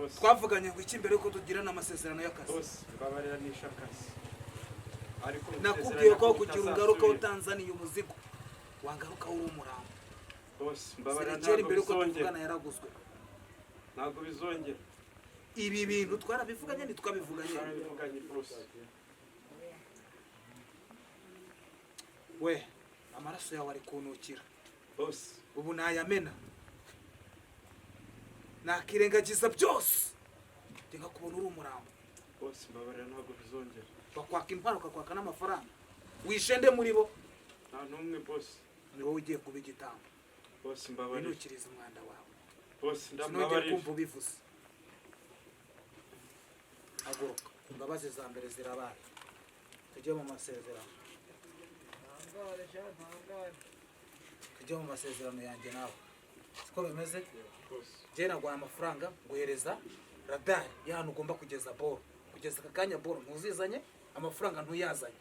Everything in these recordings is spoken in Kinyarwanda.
Boss. Twavuganye ngo iki mbere yuko tugirana amasezerano y'akazi? Boss, mbabarira, nishe akazi, ariko Nakubwiye ko kugira ungaruka bitazasubira. Utanzaniye umuzigo, wangaruka uri umurambo. Boss, mbabarira. Serekeri Ntabwo mbere yuko bizongera. tuvugana yaraguzwe. Ntabwo bizongera. Ibi bintu twarabivuganye, ntitwabivuganye? Twarabivuganye, boss. We, amaraso yawe ari kunukira. Boss. Ubu nayamena, nakirengagiza byose, njye nkakubona uri umurambo. Boss, mbabarira, ntabwo bizongera. Bakwaka intwaro, ukakwaka n'amafaranga. Wishende muri bo? Nta n'umwe, boss. Ni wowe ugiye kuba igitambo. Boss, mbabarira. Winukiriza umwanda wawe. Boss, Sinongere ndambabarira. kumva ubivuze. Haguruka, imbabazi za mbere zirabaye, tujye mu masezerano, tujye mu masezerano yanjye nawe, siko bimeze? Boss. Njye naguhaye amafaranga, nguhereza radari y'ahantu ugomba kugeza boro. Kugeza aka kanya boro ntuzizanye, amafaranga ntuyazanye,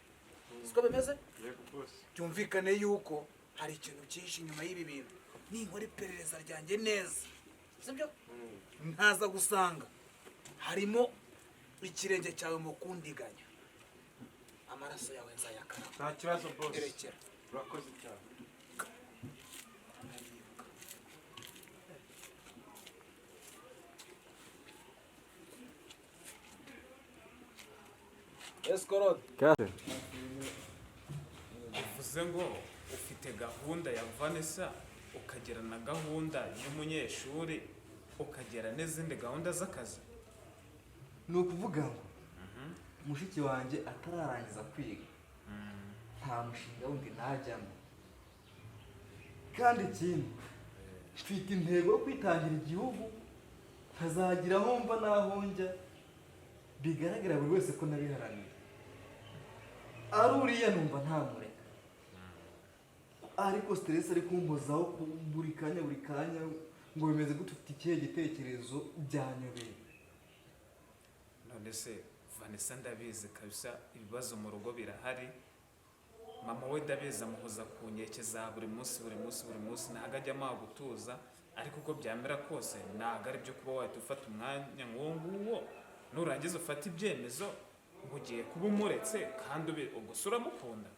siko bimeze? Yego, boss. Byumvikane yuko hari ikintu cyinshi inyuma y'ibi bintu. Ninkora iperereza ryanjye neza, sibyo, ntaza gusanga harimo ikirenge cyawe mu kundiganya, amaraso yawe nzayakaraba. Nta kibazo, boss. Erekera. Urakoze cyane. Ndabyibuka. Eskorode. Bivuze ngo ufite gahunda ya Vanessa, ukagira na gahunda y'umunyeshuri, ukagira n'izindi gahunda z'akazi. Ni ukuvuga ngo mushiki wanjye atararangiza kwiga, nta mushinga wundi najyamo. Kandi ikindi, mfite intego yo kwitangira igihugu, nkazagira aho mva n'aho njya, bigaragara buri wese ko nabiharaniye. Ari uriya numva ntamureka, ariko stress ari kumpozaho buri kanya, buri kanya ngo bimeze gute, ufite ikihe gitekerezo, byanyobeye. None se Vanessa, ndabizi kabisa ibibazo mu rugo birahari. Mama we ndabizi amuhoza ku nkeke za buri munsi, buri munsi, buri munsi, ntabwo ajya amuha gutuza. Ariko uko byamera kose, ntabwo ari byo kuba wahita ufata umwanya nk'uwo nguwo, nurangiza ufate ibyemezo ngo ugiye kuba umuretse, kandi ubwo se uramukunda?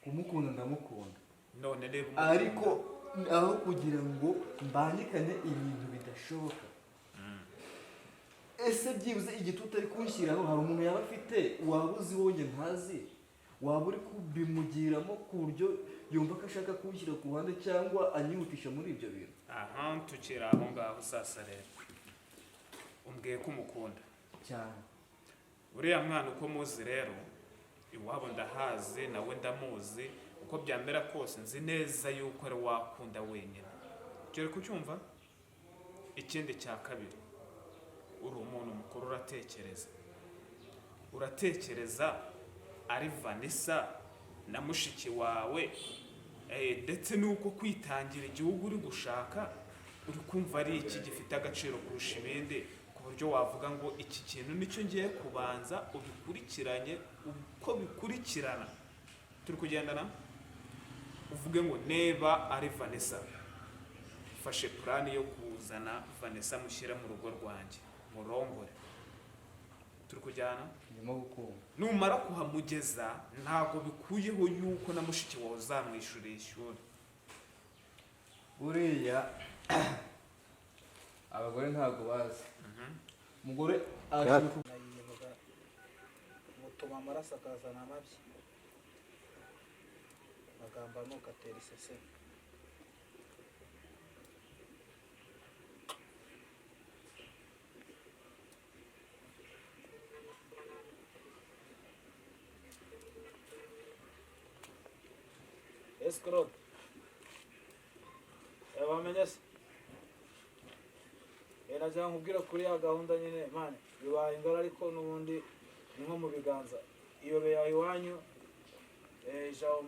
Kumukunda ndamukunda. None reba umukunda. Ariko aho kugira ngo mbangikane ibintu bidashoboka, ese byibuze igitutu ari kunshyiraho, hari umuntu yaba afite waba uzi wonye ntazi, waba uri kubimugiramo ku buryo yumva ko ashaka kunshyira ku ruhande cyangwa anyihutisha muri ibyo bintu? Aha tukiri aho ngaho, sasa rero umbwiye ko umukunda. Cyane. Uriya mwana uko muzi rero, iwabo ndahazi, nawe ndamuzi, uko byamera kose nzi neza yuko ari wakunda wenyine. Turi kucyumva. Ikindi cya kabiri, uri umuntu mukuru, uratekereza, uratekereza ari Vanessa na mushiki wawe, ndetse n'uko kwitangira igihugu uri gushaka, uri kumva ari iki gifite agaciro kurusha ibindi, ku buryo wavuga ngo iki kintu nicyo ngiye kubanza, ubikurikiranye uko bikurikirana? Turi kugendana? Uvuge ngo neba ari Vanessa, fashe plan yo kuzana Vanessa, mushyire mu rugo rwanjye, murongore. Turi kujyana? Ndimo gukunda. Numara kuhamugeza, ntabwo bikuyeho yuko na mushiki wawe uzamwishyurira ishuri. Buriya abagore ntabwo bazi umugore ashobora Nayimuga mutuma amaraso akazana amabyi, amagambo anuka atera iseseme. Escroc. Wamenye se? Nagira nkubwira kuri ya gahunda nyine, mane bibaye ingara, ariko n'ubundi ni nko mu biganza iyo yawe iwanyu, ijabo.